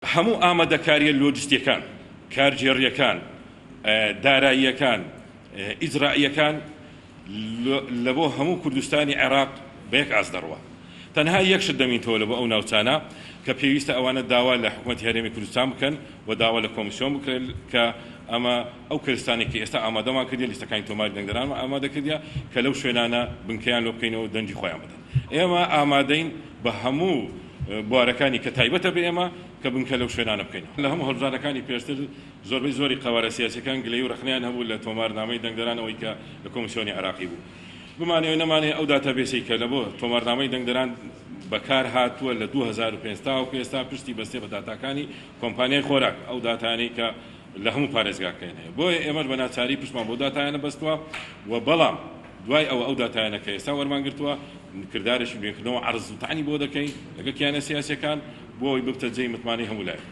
هەموو ئامادەکارییە لۆجستییەکان، کارگێڕییەکان، داراییەکان، ئیجرائییەکان لە بۆ هەموو کوردستانی عێراق بە یەک ئاست دەڕوا. تەنها یەک شت دەمینتەوە لە بۆ ئەو ناوچانە کە پێویستە ئەوانە داوا لە حکومەتی هەرێمی کوردستان بکەن و داوا لە کۆمیسیۆن بکرێت کە ئەمە ئەو کەرستانەی کە ئێستا ئامادەمان کردیە لیستەکانی تۆماری دەنگدەرانمان ئامادە کردیە کە لەو شوێنانە بنکەیان لۆ بکەینەوە و دەنگی خۆیان بدەن. ئێمە ئامادەین بە هەموو بوارەکانی کە تایبەتە بە ئێمە کە بنکە لەو شوێنانە بکەینەوە. لە هەموو هەڵبژاردنەکانی پێشتر زۆربەی زۆری قەوارە سیاسیەکان گلەیی و رەخنەیان هەبوو لە تۆمارنامەی دەنگدەران ئەوەی کە لە کۆمیسیۆنی عێراقی بوو. بمانەوێ نەمانەوێ ئەو داتابێسەی کە لە بۆ تۆمارنامەی دەنگدەران بەکار هاتووە لە 2005 تاوەکو ئێستا پشتی بەستێ بە داتاکانی کۆمپانیای خۆراک ئەو داتانەی کە لە هەموو پارێزگاکەیان هەیە بۆیە ئێمەش بە ناچاری پشتمان بەو داتایانە بەستووە و بەڵام دوای ئەوە ئەو داتایانە کە ئێستا وەرمان گرتووە کردارێکی نوێکردنەوە عەرز و تەعنی بۆ دەکەین لەگەڵ کیانە سیاسیەکان بۆ ئەوەی ببتە جێی متمانەی هەموو لایەک.